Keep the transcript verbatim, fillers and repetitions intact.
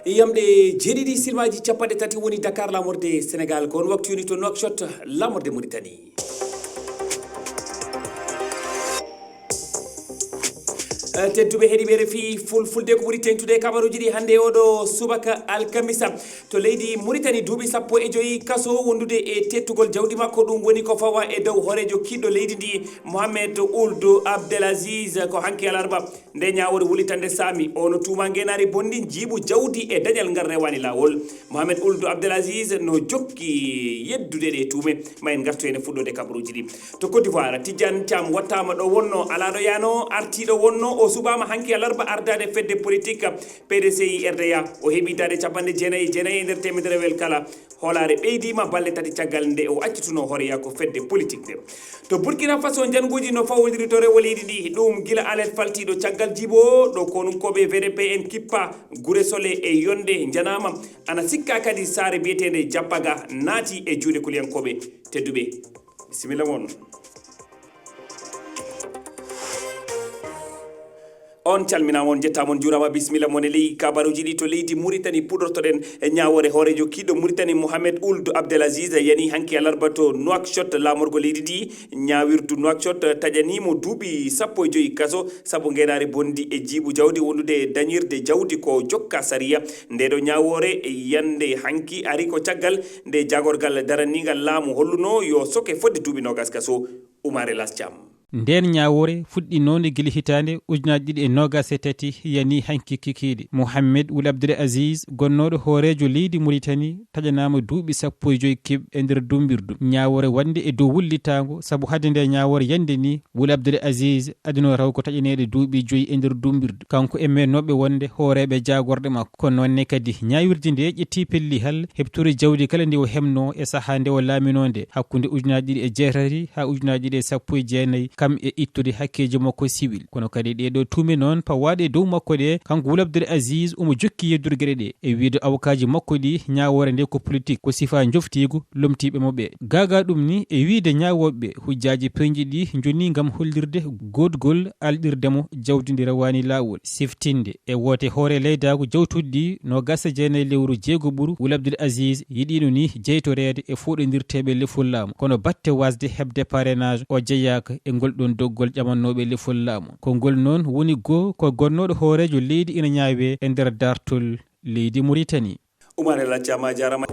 Yamɗe jeeɗiɗi silmaji capanɗe tati woni Dakar, lamorde Sénégal, ko on waktu yoni to Nouakchott, lamorde Mauritanie. Eh, tedduɓe heɗiɓe R F I Fulfulde, ko ɓuri teŋtude e kabaruji ɗi hannde e oɗo subaka alkamisa. To leydi Mauritanie, duuɓi sappo e joyi kaso wondude e tettugol jawdi makko, ɗum woni ko fawa e dow hooreejo kiɗɗo leydi ndi, Mohamed Ould Abdelaziz, ko hanki alarba. Nde ñaawoore wullitande saami, o no tuuma ngeenaari bonndi, njiiɓu jawdi e dañal ngal rewaani laawol. Mohamed Ould Abdelaziz no jokki yeddude ɗe tuume. Ma en ngartu heen e fuɗɗoode kabaruuji ɗi. To Côte d'Ivoire, Tidiane Thiam wattaama ɗo wonno, alaa ɗo yaano, artii ɗo wonno, o suɓaama hanki alarba ardaade fedde politik P D C I R D A. O heɓi daaɗe capanɗe jeenayi e jeenayi e nder teemedere wel kala. Hoolaare ɓeydiima balɗe tati caggal nde o accitunoo hooreyaako fedde politik nde. To Burkina Faso, njannguuji no fawodiri to rewo leydi ndi, ɗum gila alet faltiiɗo caggal jibo ɗo konunkooɓe V D P en kippa gure sole e yonde njanaama. Ana sikka kadi saare biyeteende Jappaga naati e juuɗe kuliyankooɓe. Tedduɓe, bisimilla mon. On calminaama, on njettaama, on njuuraama, bisimilla mon e ley kabaruuji ɗi. To leydi Mauritanie puɗortoɗen e ñaawoore hooreejo kiɗɗo Mauritanie Mohamed Ould Abdelaziz yani hanki alarba to Nouakchott, laamorgo leydi ndi. Ñaawirdu Nouakchott taƴanii mo duuɓi sappo e joyi kaso sabu ngeenaari bonndi e jiiɓu jawdi wondude e dañirde jawdi ko jokka sariya. Ndeeɗo ñaawoore yande hanki ari ko caggal nde jaagorgal daraniingal laamu holluno yo soke fodde duuɓi noogas kaso. Umar Elas Thiam. Ndeen ñaawoore fuɗɗinoonde gila hitaande ujunaaji ɗiɗi e noogas e tati yani hanki kikiiɗe. Mohamed Wul Abdel Aziz, gonnooɗo hooreejo leydi Mauritanie, taƴanaama duuɓi sappo e joyi keɓ e nder dummbirdu. Ñaawoore wonde e dow wullitaango, sabu hade nde ñaawoore yande ni, Wul Abdel Aziz adino raw ko taƴaneede duuɓi joyi e nder dummbirdu. Kanko e mennooɓe wonde hooreeɓe jaagorɗe makko. Ko noon ne kadi, ñaawirde nde ƴetti pelli hal heɓtore jawdi kala ndi o heɓnoo e sahaa nde o laaminoo nde, hakkunde ujunaaji ɗiɗi e jeetati haa ujunaaji ɗiɗi e sappo e jeenayi, kam e ittude hakkeeji makko siwil. Kono kadi ɗee ɗoo tuume noon pawaaɗe e dow makko ɗe, kanko Wul Abdel Aziz omo jokki yeddude geɗe ɗe. E wiyde awokaaji makko ɗi, ñaawoore nde ko politik, ko sifaa njoftiigu lomtiiɓe mo ɓe. Gaagaa ɗum ni, e wiyde ñaawooɓe ɓe, hujjaaji peeñɗi ɗi njoni ngam hollirde goodgol alɗirde mo jawdi ndi rewaani laawol. Siftinde e woote hoore leydaagu jawtuɗi ɗi noogas e jeenayi lewru jeegoɓuru, Wul Abdel Aziz yiɗiino ni jeytoreede e fooɗondirteeɓe lefol laamu. Kono batte waasde heɓde parrainage o jeyaaka e ngol ɗoon doggol ƴamannooɓe lefol laamu. Ko ngol noon woni goo ko gonnooɗo hooreejo leydi ina ñaawee e nder daartol leydi Mauritanie. Umar El Acama, a jaaraama.